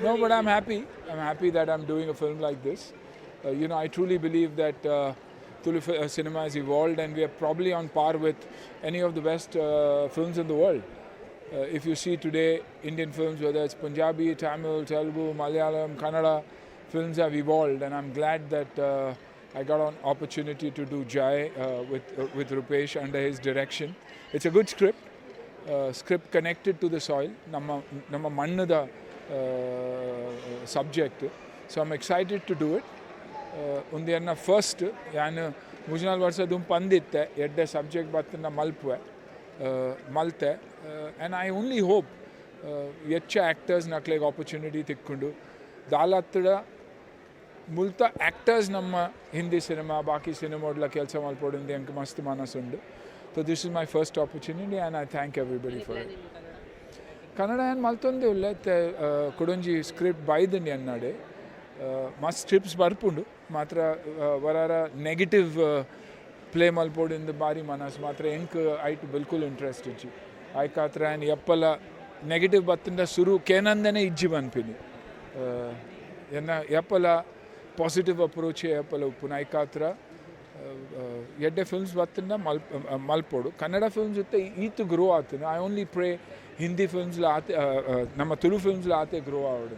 No, but I'm happy. I'm happy that I'm doing a film like this. I truly believe that Tulu cinema has evolved and we are probably on par with any of the best films in the world. If you see today Indian films, whether it's Punjabi, Tamil, Telugu, Malayalam, Kannada, films have evolved, and I'm glad that I got an opportunity to do Jai with Rupesh under his direction. It's a good script. Script connected to the soil, ನಮ್ಮ ನಮ್ಮ ಮಣ್ಣದ subject. So I'm excited to do it. ಒಂದು ಎನ್ನ first, ಯಾನ್ ಮೂಜಿನಾಲ್ ವರ್ಷ ದುಂಬು ಪಂದಿತ್ತೆ, ಎಡ್ಡೆ subject ಬತ್ತಿನ ಮಲ್ಪುವೆ, ಮಲ್ತೆ. ಆ್ಯಂಡ್ I only hope ಹೆಚ್ಚು ಆ್ಯಕ್ಟರ್ಸ್ ನಕ್ಲೆಗ್ ಆಪರ್ಚುನಿಟಿ ತಿಕ್ಕೊಂಡು ದಾಲತ್ತಡ ಮುಲ್ತ ಆ್ಯಕ್ಟರ್ಸ್ ನಮ್ಮ ಹಿಂದಿ ಸಿನಿಮಾ, ಬಾಕಿ ಸಿನಿಮಾಡ್ಲ ಕೆಲಸ ಮಲ್ಪೊಡು ಎಂಕ್ ಮಸ್ತ್ ಮನಸ್ಸುಂಡು. So this is my first opportunity and I thank everybody for it. Kannada ಏನು ಮಲ್ತೊಂದೇ ಉಲ್ಲೆ. ಕುಡೊಂಜಿ ಸ್ಕ್ರಿಪ್ಟ್ ಬೈದಂಡಿ ಎನ್ನಡೆ. ಮಸ್ತ್ ಸ್ಕ್ರಿಪ್ಟ್ಸ್ ಬರ್ಪುಂಡು, ಮಾತ್ರ ವರಾರ ನೆಗೆಟಿವ್ ಪ್ಲೇ ಮಲ್ಪೊಡಿಂದು ಬಾರಿ ಮನಸ್ಸು. ಮಾತ್ರ ಎಂಕ್ ಐಟ್ ಬಿಲ್ಕುಲ್ ಇಂಟ್ರೆಸ್ಟ್ ಇಜ್ಜಿ. ಐಕಾತ್ರ ಆ್ಯಂಡ್ ಎಪ್ಪಲ ನೆಗೆಟಿವ್ ಬತ್ತಂಡ ಸುರು ಕೇನಂದನೆ ಇಜ್ಜಿ ಪನ್ಪಿನಿ. ಎನ್ನ ಎಪ್ಪಲ ಪಾಸಿಟಿವ್ ಅಪ್ರೋಚ್ ಎಪ್ಪಲ ಉಪ್ಪುನ. ಐಕಾತ್ರ ಎಡ್ಡೆ ಫಿಲ್ಮ್ಸ್ ಬತ್ತಂಡ ಮಲ್ಪೊಡು. ಕನ್ನಡ ಫಿಲ್ಮ್ಸ್ ಇತ್ತೆ ಈತ್ ಗ್ರೋ ಆತುಂಡು. I only pray Hindi ಫಿಲ್ಮ್ಸ್ಲ ಆತೆ, ನಮ್ಮ ತುಳು ಫಿಲ್ಮ್ಸ್ಲ ಆತೆ ಗ್ರೋ ಆವಡು.